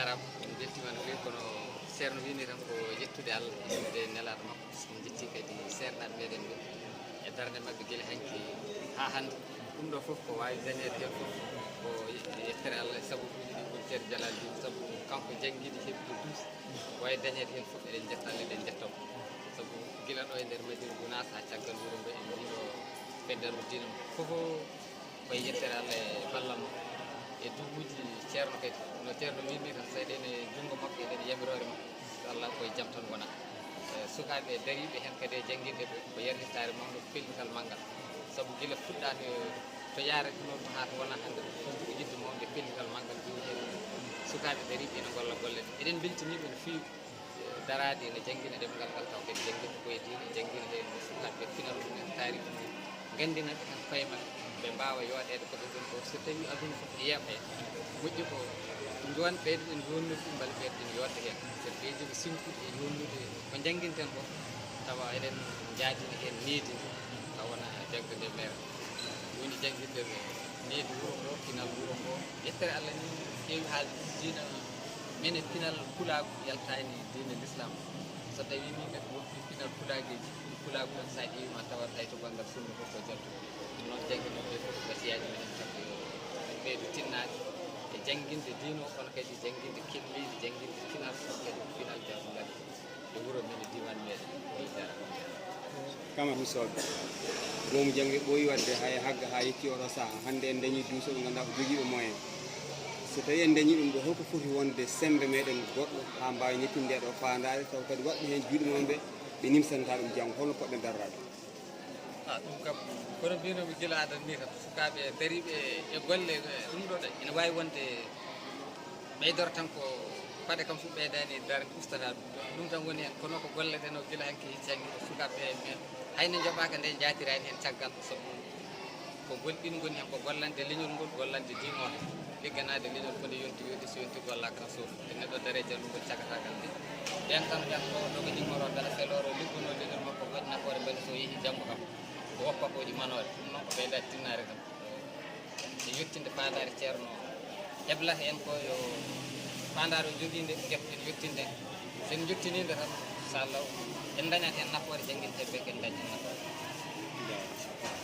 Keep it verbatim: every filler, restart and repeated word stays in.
Jarama, en beltima no fewi, kono Ceerno wini tan ko yettude Allah, yettude Nelaaɗo makko. En jetti kadi seernaaɓe meɗen ɓe e darnde maɓɓe gila hanki haa hannde. Ɗum ɗo fof ko waawi dañeede heen fof ko yettere Allah e sababuuji ɗi woni Ceerno Jalal Diin, sabu kanko janngiiɗo heɓi ko duusi, waawi dañeede heen fof eɗen njetta Allah, eɗen njetta mo. Sabu gila ɗo e nder Madina Gunaas haa caggal wuro ngo e wuro Feddaru Diina fof. Koye yettere Allah e ballal mo e dubuuji Ceerno kadi, no Ceerno wiirni tan, so eɗen e junngo makko, eɗen e yamiroore makko, so Allah ko e jam tan wona. E sukaaɓe dariiɓe heen kadi e janngirde ɓe, ko yarlitaare mawɗo, pellital manngal. Sabu gila fuɗɗaade to yaarata noon to haa to wona hannde, ɗum ko yidde mawnde, pellital manngal, jooni heen sukaaɓe dariiɓe ene ngolla golle ɗe. Eɗen mbeltanii ɓe no feewi. Daraade ene janngina ɗemngal ngal, taw kadi janngina koye diine, janngina heen sukaaɓe pinal mum en, taariki mum en, nganndina ɓe tan koye maɓɓe, ɓe mbaawa yooɗeede ko ɓe ngoni ko. So tawii aduna fof ne yeeɓa heen, moƴƴi ko njowan ɓeydoɗen yonnude ɗum, mbele ɓeydoɗen yooɗde heen. So ɓeydude siŋkude e yonnude ko njannginten ko, tawa eɗen njaadina heen needi ndi, taw wona jaggude meere. Woni jannginɓe ɓe needi wuro ngo, pinal wuro ngo. Yettere Allah ni, heewi haalde ɗum diina, minen pinal pulaagu yaltaani diine l'islam. So tawii min kadi wonɓe pinal pulaageeji, ɗum pulaagu tan, so a ƴeewi ma tawat hay to banngal sunna fof ko jaltu. Ɗum noon, jannginooɓe fof, wasiyaaji minen kam ko yo ɓeydo tinnaade e jannginde diine o, kono kadi jannginde kelmeeli, jannginde pinal, kono kadi pinal jawdungal e wuro men e diiwaan meɗen. Kamar Husooɓe, goomu janngo ɓooyi waɗde hay hagga haa yetti oɗo sahaa. Hannde en dañii duusooɓe ngannduɗaa ko jogiiɓe moyen. So tawii en dañii ɗum ɗo, holko foti wonde semmbe meɗen goɗɗo haa mbaawen yettinde nde ɗo faandaare, taw kadi waɗɓe heen juuɗe mum ɓe, ɓe nimsantaa ɗum janngo, holno poɗɗen darraade? Ah, ɗum kam, kono mbinoomi gila adan ni tan, sukaaɓe dariiɓe e golle, e ɗum ɗo ɗe, ina waawi wonde ɓeydoro tan ko paɗe kam, so ɓeydaani darnde ustata ɗum. Ɗum tan woni heen, kono ko golle ɗe no gila hanki hecci hanki, sukaaɓe ɓe men, hay no njoɓaaka nde njaatiraani heen caggal, sabu ko gol-, ɗin ngoni heen, ko gollande leñol ngol, gollande diine o. Ligganaade leñol ko nde yonti yooɗi, so yonti gollaaka tan soofi. E neɗɗo dareejal mum ngol cagatagal nde. Ɓeen tan ɓen ko dogo immoro mbeɗa felooro liggunoo leñol makko, waɗi nafoore mbeɗa so yehi janngo kam ko woppa ko waɗi manoore. Ɗum noon ko ɓeydaade tinnaare tan. E yettinde faandaare Ceerno. Heblata en ko yo faandaare o jogii nde, ƴetten yettinde. So en njettinii nde tan, inchallah, en dañat heen nafoore, jannginteeɓe ɓe, en dañat heen nafoore.